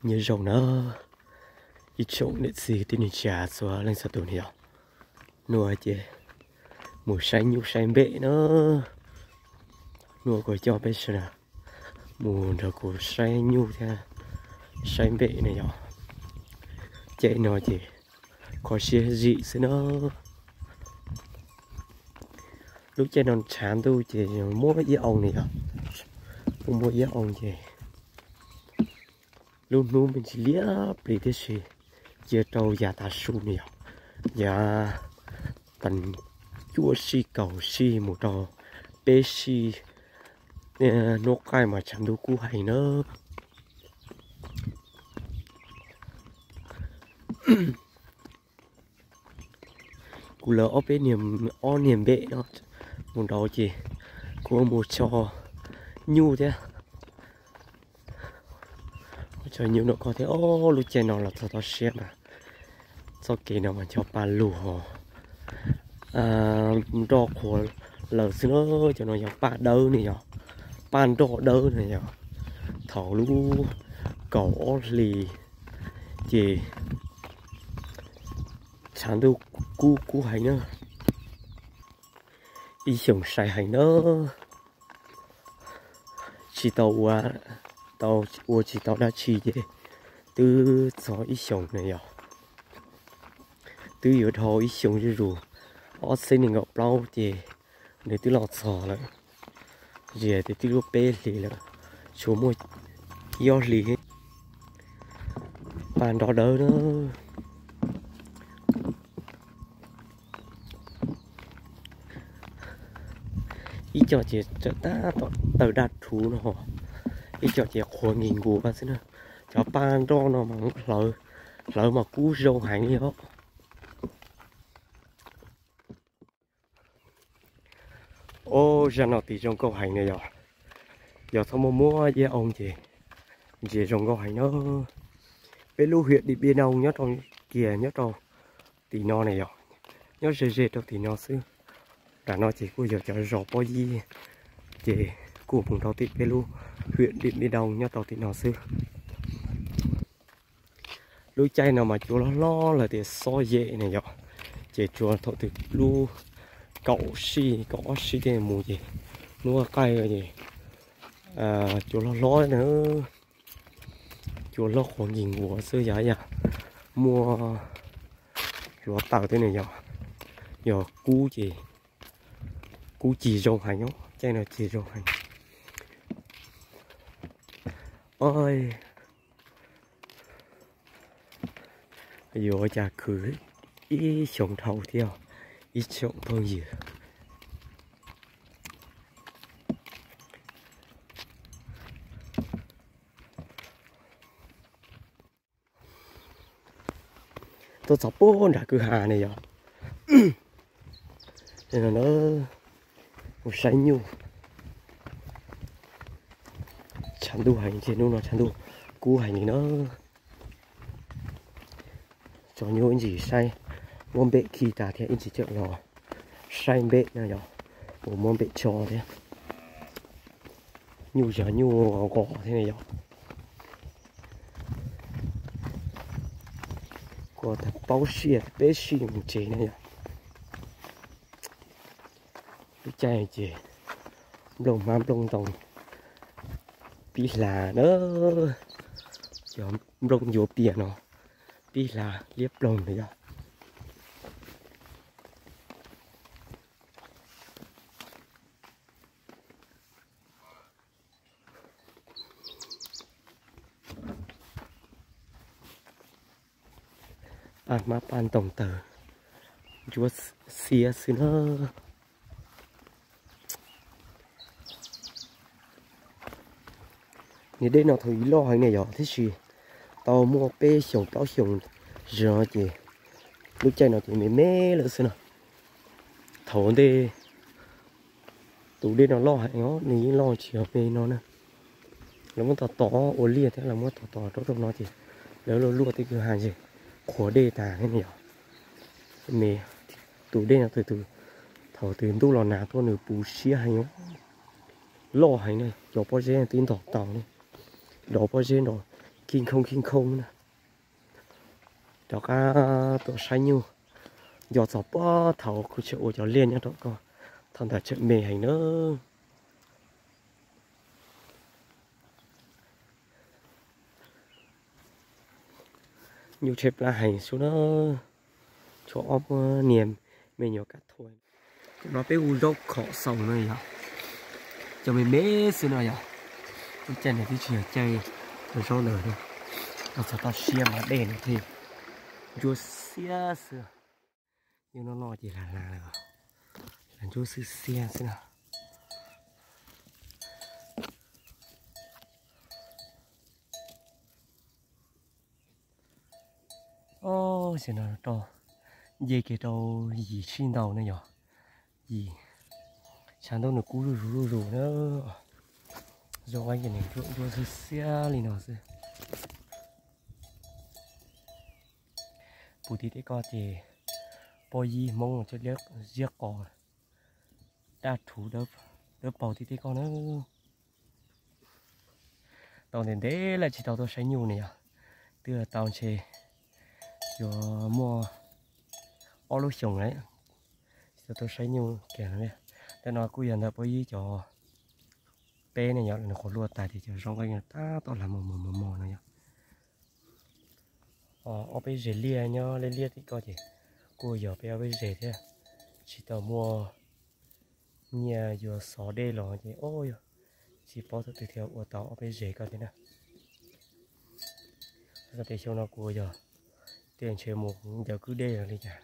Nyob zoo na, ib tsoom niam txiv tib neeg tsa txhua leej txhua tus ne yom. Nua ces mus saib nyuj saib npem na. Nua kuv coj peb sawv daws mus nrog kuv saib nyuj thiab saib npem ne yom. Caij no ces kho siab zim xwb na. Lub caij no tshav ntuj ces muaj ib oo ne yom. Muaj muaj ib oo ces lub hnub me ntsis liab plis tib si, cia rau yav tav su ne yom, yav tag cuaj sij kaum sij mus rau peb sij hnub qaij mas tshav ntuj kub heev na. Kuv lawv ob peb niag, ob niag npem no mus nraud ces kuv mus tso nyuj thiab. Tso nyuj noj koj thiab. Ob lub caij no los txog toj siab mas txoj kev no mas cov paj lug ho nroj qhuav lawm xwb na. Cov no yog paj dawb ne yom, paj nroj dawb ne yom. Thaum lub kaum ob hlis ces tshav ntuj kub kub heev na, ib xyoos sai heev na. Tsis tau ua, tau ua tsis tau dab tsi ces twb txog ib xyoos na yom. Twb yuav dhau ib xyoos zuj zus, ob txhiab nees nkaum plaub ces nws twb los txog lawm. Ziag twb twb lub peb hlis lawm, tshuav muaj ib ob hlis paj nroj dawb na. Ib co ces tawm tab tom tawm daj rhuv no, ib co ces qhuav nkig nkuav xwb na. Cov paj nroj no mas hlawv, hlawv mas kub zoo heev li os. Ob zaj no tis zoo nkauj heev na yom. Yog txhob muaj muab ib oo ces ntsia zoo nkauj heev na. Peb lub huyện Điện Biên Đông nyob rau kiag nyob rau tim no na yom, nyob ze ze rau tim no xwb. Nram no ces kuj yog cov zos pob yib, ces kuj mus rau tim peb lub huyện Điện Biên Đông nyob rau tim no xwb. Lub caij no mas cua loj hlob lawm tias xob yem na yom, ces tsuas thaum twg lub kaum sij kaum ob sij tej mus ces hnub qaij ces cua loj hlob na, cua hlob qhuav nkig nkuav xwb yog yam muaj hluav taws thiab na yom, yog kub ces kub cig zoo heev os, caij no cig zoo heev. Oj, yuav ua cas khwv ib xyoos dhau thiab ib tsoom phooj ywg. Tuaj txog puag nram kwj ha ne yom. Mus saib nyuj. Tshav ntuj heev ces hnub no tshav ntuj kub heev li na. Tso nyuj ib ntsis saib, muab npem khi tas thiab ib ntsis coj los saib npem no yom. Ua muab npem tso thiab. Nyuj yog nyuj nqos thiab ne yom. Kuv tau paub siab peb sij mus tsev na yom. Lub caij ces nplooj hmab nplooj ntoo pib hla na, cov nplooj ncuav pias no pib hla liab ploog na yom. Paj hmab paj ntoo tawg ntsuab xiab xwb na. Niag dej no thaum ub loj heev ne yom, tiam sis tau muaj peb xyoos plaub xyoos zog ces lub caij no ces me me lawm xwb no. Thaum ntej tus dej no loj heev os, nws yeej loj tsis yog me no na. Lawv muab tos tos ua liaj thiab lawv muab tos tos rau rau no ces lawv luaj luaj tej kwj ha ces qhuav dej tas thiab ne yom. Tus dej no thaum twg ntuj los nag tuaj nws puv siab heev, loj heev ne, cov pob zeb twb ntog tau ne, dov pob zeb nrog Khib khoob khib khoob na. Rov qab tuaj saib nyuj, nco txog puag thaum kuv tseem ua cov liaj nyob rau ko, thaum ntawd tseem me heev na. Nyuj tshaib plab heev xwb na, tshuav ob muaj niag me nyuam kab thuas. Tus no peb hu zaub khom xaus no yog cov me me xwb no yog, lub caij no twb tsis yog caij zaub lawm, los txog toj siab mas dej no thiaj ntsuab xiab xwb. Yog no no ces hla hla lawm, hla ntsuab xiab xiab xwb na. Ob, xyov no rau nce kiag rau yim tshij ntau na yog, yim tshav ntuj nws kub zuj zus zuj zus na. Zoo nqaij ces nws ntsuab ntsuab xiab xiab li no xwb. Puv tim tej ko ces pob yib hmoob coj ziab qos daj rhuv dawb paug tim tej ko na. Tau ntev ntev lawm tsis tau tuaj saib nyuj ne yog, twb tau ntshe yuav muaj ob lub xyoos lawm tsis tau tuaj saib nyuj kiag no. Tej no kuj yog ntawm pob yib cov peb ne yog, nws qhuav luaj tas ces cov zoo nqaij tab tom hla mos mos mos mos no yog. Ob peb zes liaj nyob liaj liaj tim ko ces kuj yog peb ob peb zes thiab, tsis tau muaj nyiaj yuav xov dej los ces o, tsis paub thaum twg thiaj ua tau ob peb zes ko thiab na. Xyov tej xyoo no kuv yog tej ntshe mus ncaws kwj dej los li cas.